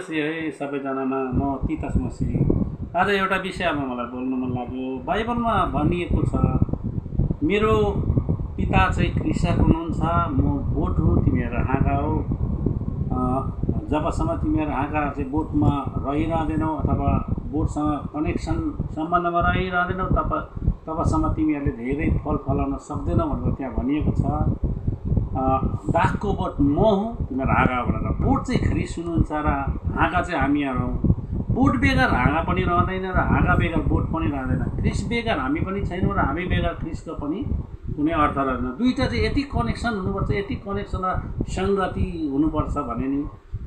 है सबैजनामा म तितास मसी आज एउटा विषयमा मलाई बोल्न मन लाग्यो। बाइबलमा भनिएको छ, मेरो पिता चाहिँ कृषक हुनुहुन्छ, म बोट हुँ, तिमीहरू हाँगा हो। जबसम्म तिमीहरू हाँगा चाहिँ बोटमा रहिरहँदैनौ अथवा बोटसँग कनेक्सन सम्बन्धमा रहिरहँदैनौ तबसम्म तिमीहरूले धेरै फल फलाउन सक्दैनौ भनेर त्यहाँ भनिएको छ। दाखको बोट म हुँ, तिमीहरू हाँगा हो भनेर। बोट चाहिँ ख्रिस्ट हुनुहुन्छ र हाँगा चाहिँ हामीहरू हौँ। बोट बेगर हाँगा पनि रहँदैन र हाँगा बेगर बोट पनि रहँदैन। ख्रिस्ट बेगर हामी पनि छैनौँ र हामी बेगर ख्रिस्टको पनि कुनै अर्थ रहेन। दुईवटा चाहिँ यति कनेक्सन हुनुपर्छ, यति कनेक्सन र सङ्गति हुनुपर्छ भने नि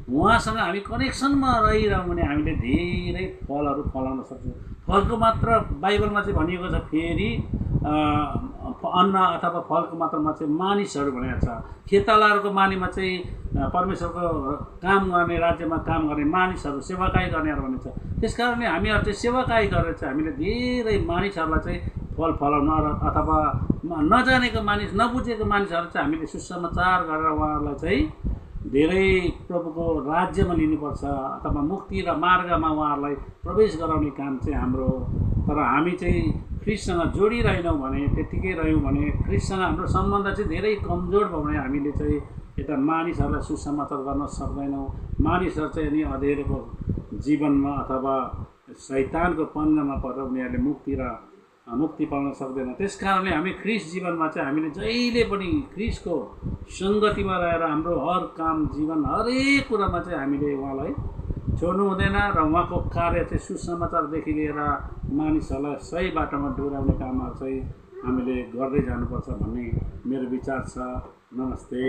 उहाँसँग हामी कनेक्सनमा रहिरहौँ भने हामीले धेरै फलहरू फलाउन सक्छौँ। फलको मात्र बाइबलमा चाहिँ भनिएको छ, फेरि अन्न अथवा फलको मात्रामा चाहिँ मानिसहरू भनेको छ। खेतालाहरूको मानिमा चाहिँ परमेश्वरको काम गर्ने, राज्यमा काम गर्ने मानिसहरू, सेवाकाई गर्नेहरू भनेको छ। त्यस कारणले हामीहरू चाहिँ सेवाकाई गरेर चाहिँ हामीले धेरै मानिसहरूलाई चाहिँ फल फलाउन अथवा नजानेको मानिस, नबुझेको मानिसहरू चाहिँ हामीले सुसमाचार गरेर उहाँहरूलाई चाहिँ धेरै प्रभुको राज्यमा लिनुपर्छ अथवा मुक्ति र मार्गमा उहाँहरूलाई प्रवेश गराउने काम चाहिँ हाम्रो हो। तर हामी चाहिँ ख्रिस्टसँग जोडिरहेनौँ भने, त्यत्तिकै रह्यौँ भने, ख्रिस्टसँग हाम्रो सम्बन्ध चाहिँ धेरै कमजोर भयो भने हामीले चाहिँ यता मानिसहरूलाई सुसमाचार गर्न सक्दैनौँ। मानिसहरू चाहिँ नि अँधेरोको जीवनमा अथवा शैतानको पन्जामा परेर उनीहरूले मुक्ति पाउन सक्दैन। त्यस कारणले हामी ख्रिस्ट जीवनमा चाहिँ हामीले जहिले पनि ख्रिस्टको सङ्गतिमा रहेर हाम्रो हर काम, जीवन, हरेक कुरामा चाहिँ हामीले उहाँलाई छोड्नु हुँदैन र उहाँको कार्य चाहिँ सुसमाचारदेखि लिएर मानिसहरूलाई सही बाटोमा डोर्याउने कामहरू चाहिँ हामीले गर्दै जानुपर्छ भन्ने मेरो विचार छ। नमस्ते।